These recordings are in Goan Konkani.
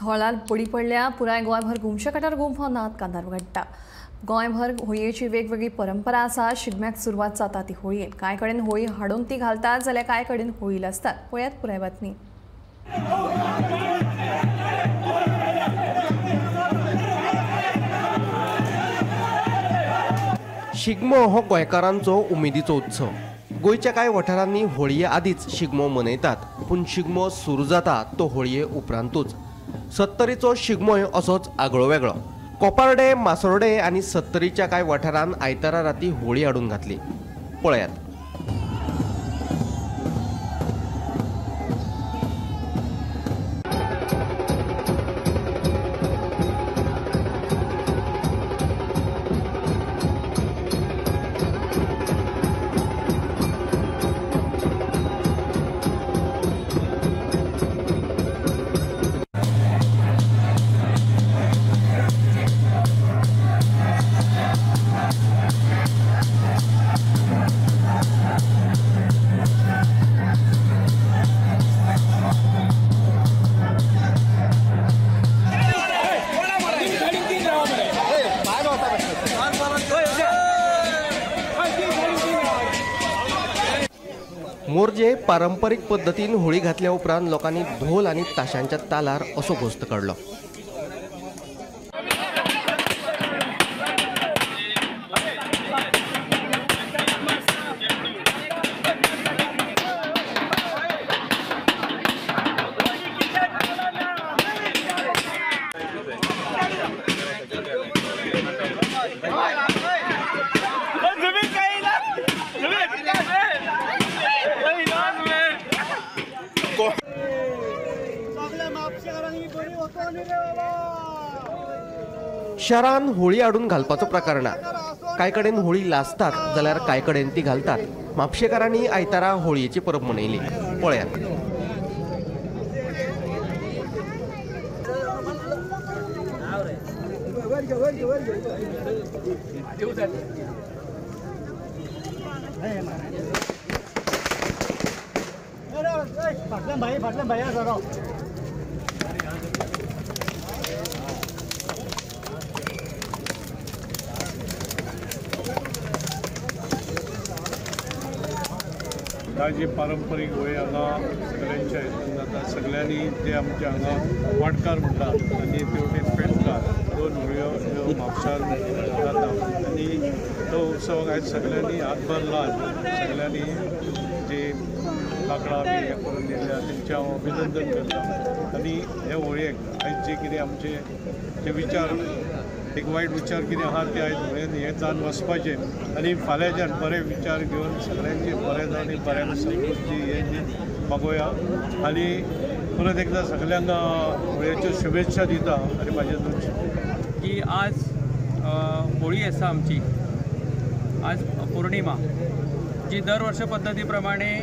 धोळार बडी पडल्या पुराय गोंयभर घुमशे कटार घुमफो नात कांदार घडटा. गोंयभर होळयेची वेगवेगळी परंपरा आसा. शिगम्याक सुरवात जाता ती होळयेन. कांय कडेन होळी हाडून ती घालतात जाल्यार कांय कडेन होळी लासतात. पळयात पुराय बातमी. शिगमो हो गोंयकारांचो उमेदीचो उत्सव. गोंयच्या कांय वाठारांनी होळये आदींच शिगमो मनयतात, पूण शिगमो सुरू जाता तो होळये उपरांतूच. सत्तरीचो शिगमोय असोच आगळो वेगळो. कोपार्डे, मासोर्डे आनी सत्तरीच्या कांय वाठारांत आयतारा राती होळी हाडून घातली. पळयात. मोरजे पारंपरीक पद्दतीन होळी घातल्या उपरांत लोकांनी ढोल आनी ताशांच्या तालार असो घोस्त काडलो. शहरान होळी हाडून घालपाचो प्रकार ना. कांय कडेन होळी लासतात जाल्यार कांय कडेन ती घालतात. म्हापशेकारांनी आयतारा होळयेची परब मनयली. पळयात. जी पारंपरीक होळी हांगा सगळ्यांच्या हितून जाता. सगळ्यांनी जे आमचे हांगा वाटकार म्हणटा आनी तेवटेन पेटकार दोन होळयो ह्यो म्हापशान जाता आनी तो उत्सव आयज सगळ्यांनी हातभार लावन सगळ्यांनी जे लांकडां बी हें करून दिल्या तेंचें हांव अभिनंदन करता. आनी हे होळयेक आयज जे कितें आमचे जे विचार एक वायट विचार कितें आहा ते आयज होळयेन हें जावन वचपाचें आनी फाल्यांच्यान बरे विचार घेवन सगळ्यांचे बरें जावन आनी बऱ्यान समृद्धी हे जी मागोवया आनी परत एकदां सगळ्यांक होळयेच्यो शुभेच्छा दिता. आनी म्हाजें दोन की आज होळी आसा आमची, आज पौर्णिमा जी दर वर्ष पद्दती प्रमाणे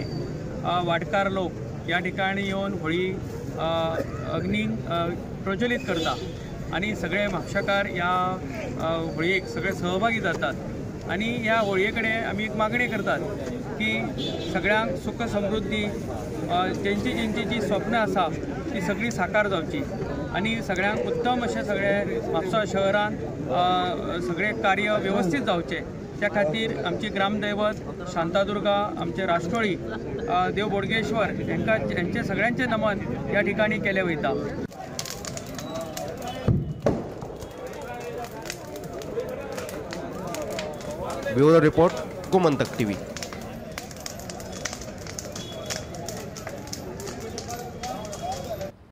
वाटकार लोक ह्या ठिकाणी येवन होळी अग्नी प्रज्वलीत करता आनी सगळे म्हापशेकार ह्या होळयेक सगळे सहभागी जातात आनी ह्या होळये कडेन आमी एक मागणी करतात की सगळ्यांक सुख समृद्धी, जेंची जेंची जी स्वप्नां आसा ती सगळी साकार जावची आनी सगळ्यांक उत्तम अशें सगळे म्हापसा शहरान सगळें कार्य वेवस्थीत जावचें त्या खातीर आमची ग्रामदैवत शांतादुर्गा, आमचे राष्ट्रोळी देव बोडगेश्वर हांकां हेंचें सगळ्यांचें नमन ह्या ठिकाणी केलें वयता. Bureau report, Gomantak TV.